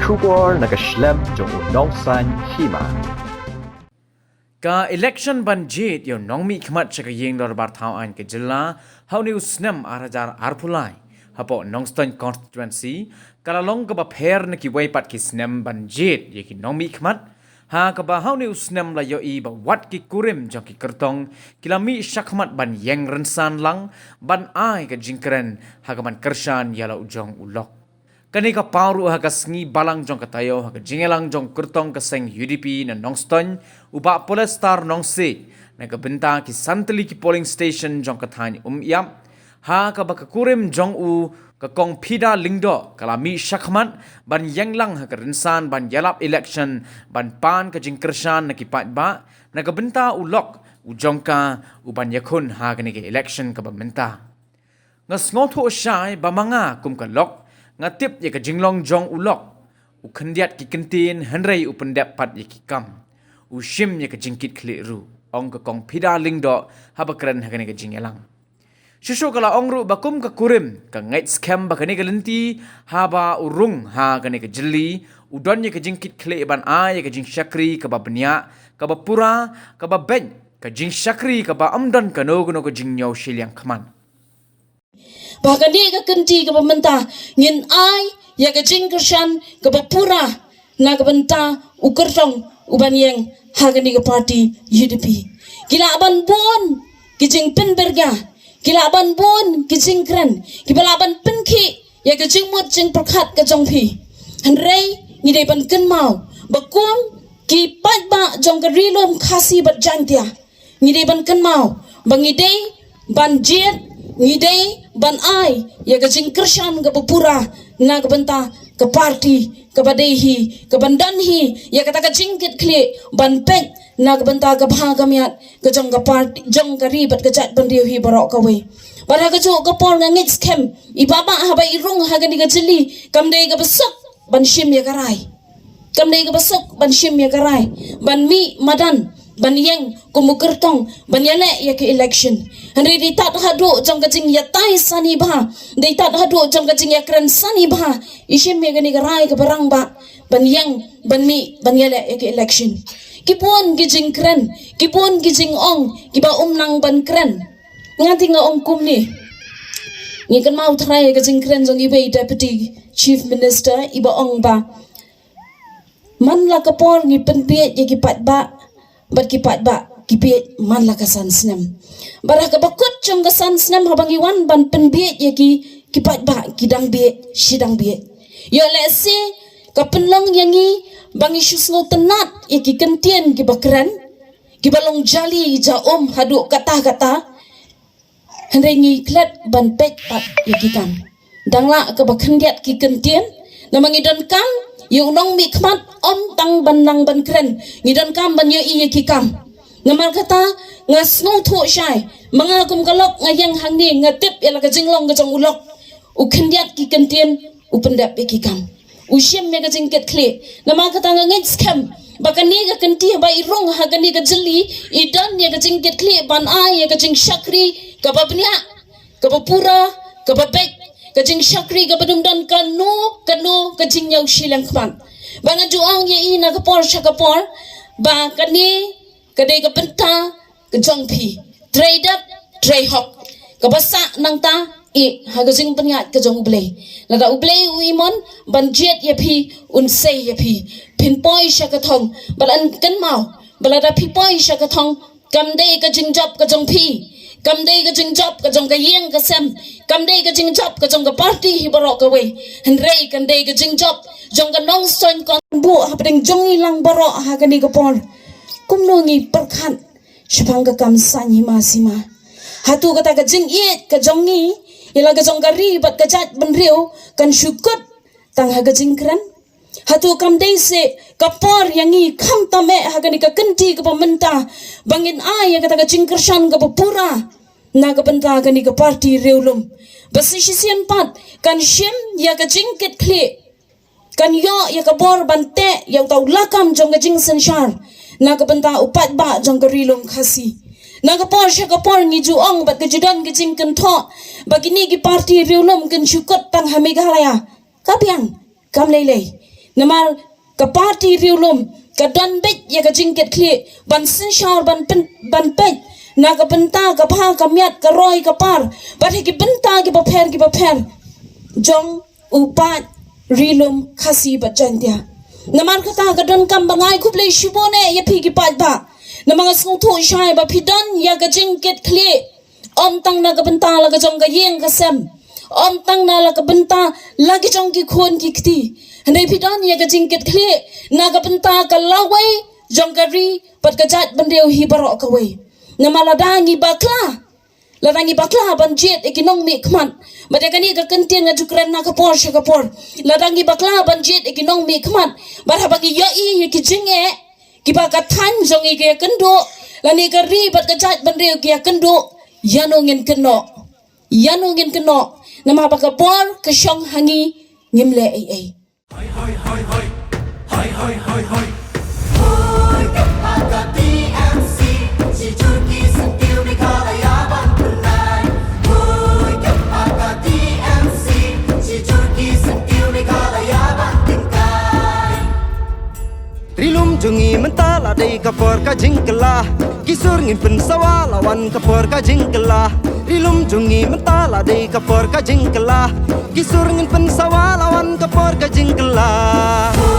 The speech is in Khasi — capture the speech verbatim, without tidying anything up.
Khubor na ka shlem jong u Nongsaiñ Hima. Ka election ban jied ïa u nongmihkhmat sha ka ïing dorbar thaw aiñ ka jylla ha une u snem ar hajar arphew lai hapoh Nongstoiñ constituency ka la long kaba pher na kiwei pat ki snem ban jied ïa ki nongmihkhmat, ha kaba ha une u snem la ïohi ba wat ki kurim jong ki kyrtong ki la mih shakhmat ban ïeng rynsan lang ban ai ka jingkren ha kaban kyrshan ïa la u jong u lok. Kane ka paw ruh ha ka sngi balang jong ka taïew ha ka jingïalang jong u kyrtong ka seng U D P na Nongstoiñ, u Bah Polestar Nongsiej, na ka bynta ki san tylli ki polling station jong ka thaiñ Umïap, ha kaba ka kurim jong u ka Kong Phida Lyngdoh ka la mih shakhmat ban ïeng lang ha ka rynsan ban ïalap election ban pan ka jingkyrshan na ki paidbah na ka bynta u lok u jong ka u ban ïakhun ha kane ka election kaba mynta. Nga sngewthuh shai ba ma nga kum ka lok nga tip ïa ka jinglong jong u lok, u khyndiat ki kyntien hynrei u pyndep pat ïa ki kam, u shim ïa ka jingkitkhlieh ruh, ong ka Kong Phida Lyngdoh haba kren ha kane ka jingïalang. Shuh shuh ka la ong ruh ba kum ka kurim ka ngeit skhem ba kane ka lynti haba u rung ha kane ka jylli u don ïa ka jingkitkhlieh ban ai ïa ka jingshakri kaba bniah, kaba pura, kaba beit, ka jingshakri kaba ym don kano kano ka jingñiew shiliang khmat. Ba kane ka kynti kaba mynta ngin ai ïa ka jingkyrshan kaba pura na ka bynta u kyrtong u ban ïeng ha kane ka party U D P. Ki lah ban bun ki jingpynbyrngia, ki lah ban bun ki jingkren, kiba lah ban pynkhih ïa ka jingmut jingpyrkhat ka jong phi. Hynrei ngi dei ban kynmaw ba kum ki paidbah jong ka Ri Lum Khasi bad Jaintia, ngi dei ban kynmaw ba ngi dei ban jied, ngi dei ban ai ïa ka jingkyrshan kaba pura na ka bynta ka party kaba dei hi, kaban don hi ïa kata ka jingkitkhlieh ban peit na ka bynta ka bha ka miat ka jong ka party, jong ka ri bad ka jaitbynriew hi baroh kawei. Bad ha kajuh ka por nga ngeit skhem i Bah Bah haba i rung ha kane ka jylli kam dei kaba suk ban shim ïa ka rai. Kam dei kaba suk ban shim ïa ka rai ban mih madan ban ïeng kum u kyrtong ban ïaleh ïa ka election. Hynrei dei tad haduh jong ka jingïatai sani bha, dei tad haduh jong ka jingïakren sani bha i shim ïa kane ka rai kaba rangbah ban ïeng ban mih ban ïaleh ïa ka election. Ki bun ki jingkren, ki bun ki jingong kiba ym nang ban kren. Nga te nga ong kumne, ngi kynmaw tharai ïa ka jingkren jong iwei i Deputy Chief Minister iba ong ba man la ka por ngi pynbieit ïa ki paidbah bad ki paidbah ki bieit man la ka san snem. Bad ha kaba kut jong ka san snem haba ngi wan ban pynbieit ïa ki, ki paidbah ki dang bieit shi dang bieit. Ïoh lehse ka pynlong ïa ngi ba ngi shu sngewtynnat ïa ki kyntien kiba kren, kiba long jali ja um haduh katta katta. Hynrei ngi klet ban peit pat ïa ki kam. Dang lah kaba khyndiat ki kyntien, namar ngi donkam ïa u nongmihkhmat ym tang ban nang ban kren, ngi donkam ban ïohi ïa ki kam. Namar kata nga sngewthuh shai, ma nga kum ka lok nga ïeng hangne nga tip ïa la ka jinglong ka jong u lok, u khyndiat ki kyntien, u pyndep ïa ki kam, u shim ïa ka jingkitkhlieh. Namar kata nga ngeit skhem ba kane ka kynti ba i rung ha kane ka jylli i don ïa ka jingkitkhlieh ban ai ïa ka jingshakri kaba bniah, kaba pura, kaba beit, ka jingshakri kaba ym don kano kano ka jingñiew shiliang khmat. Ba nga ju ong ïa i na ka por sha ka por ba kane ka dei ka bynta ka jong phi. Trei dap, trei hok. Kaba sah nangta, ïeh ha ka jingpynïaid ka jong U Blei. Lada U Blei u imon ban jied ïa phi, un sei ïa phi. Phin poi sha ka thong, bad yn kynmaw ba lada phi poi sha ka thong, kam dei ka jingjop ka jong phi, kam dei ka jingjop ka jong ka ïing ka sem, kam dei ka jingjop ka jong ka party hi baroh kawei. Hynrei kan dei ka jingjop jong ka Nongstoiñ Constituency. Buh hapdeng jong ngi lang baroh ha kane ka por, kumno ngi pyrkhat shaphang ka kam saiñ hima sima? Hato kata ka jingïeit ka jong ngi ïa la ka jong ka ri bad ka jaitbynriew kan shu kut tang ha ka jingkren? Hato kam dei seh ka por ïa ngi khamtam eh ha kane ka kynti kaba mynta ba ngin ai ïa kata ka jingkyrshan kaba pura na ka bynta kane ka party Riewlum, ba sa shisien pat kan shim ïa ka jingkitkhlieh, kan ïoh ïa ka bor ban teh ïa uta u lakam jong ka jingsynshar na ka bynta u paidbah jong ka Ri Lum Khasi. Na ka por sha ka por ngi ju ong bad ka ju don ka jingkynthoh ba kine ki party Riewlum kin shu kut tang ha Meghalaya. Ka biang, kam lei lei. Namar ka party Rilum ka don beit ïa ka jingkitkhlieh ban synshar, ban pyn, ban peit na ka bynta ka bha ka miat, ka roi ka par, bad ha ki bynta kiba pher kiba pher jong u paid Rilum Khasi bad Jaintia. Namar kata ka donkam ba nga ai khublei shibun eh ïa phi ki paidbah. Namar nga sngewthuh shai ba phi don ïa ka jingkitkhlieh, ym tang na ka bynta la ka jong ka ïing ka sem, ym tang na la ka bynta la ka jong ki khun ki kti, hynrei phi don ïa ka jingkitkhlieh na ka bynta ka lawei jong ka ri bad ka jaitbynriew hi baroh kawei. Namar lada ngi bakla, lada ngi bakla ban jied ïa ki nongmihkhmat, bad ïa kane ka kyntien nga ju kren na ka por sha ka por, lada ngi bakla ban jied ïa ki nongmihkhmat, bad haba ngi ïohi ïa ki jingeh kiba ka thaiñ jong ngi ka ïakynduh, lane ka ri bad ka jaitbynriew ka ïakynduh, ïano ngin kynnoh? Ïano ngin kynnoh? Namar ba ka bor ka shong ha ngi, ngim leh ei ei. Rilum jong ngi mynta la dei ka por ka jingkylla. Ki sur ngin pynsawa la wan ka por ka jingkylla. Rilum jong ngi mynta la dei ka por ka jingkylla. Ki sur ngin pynsawa la wan ka por ka jingkylla.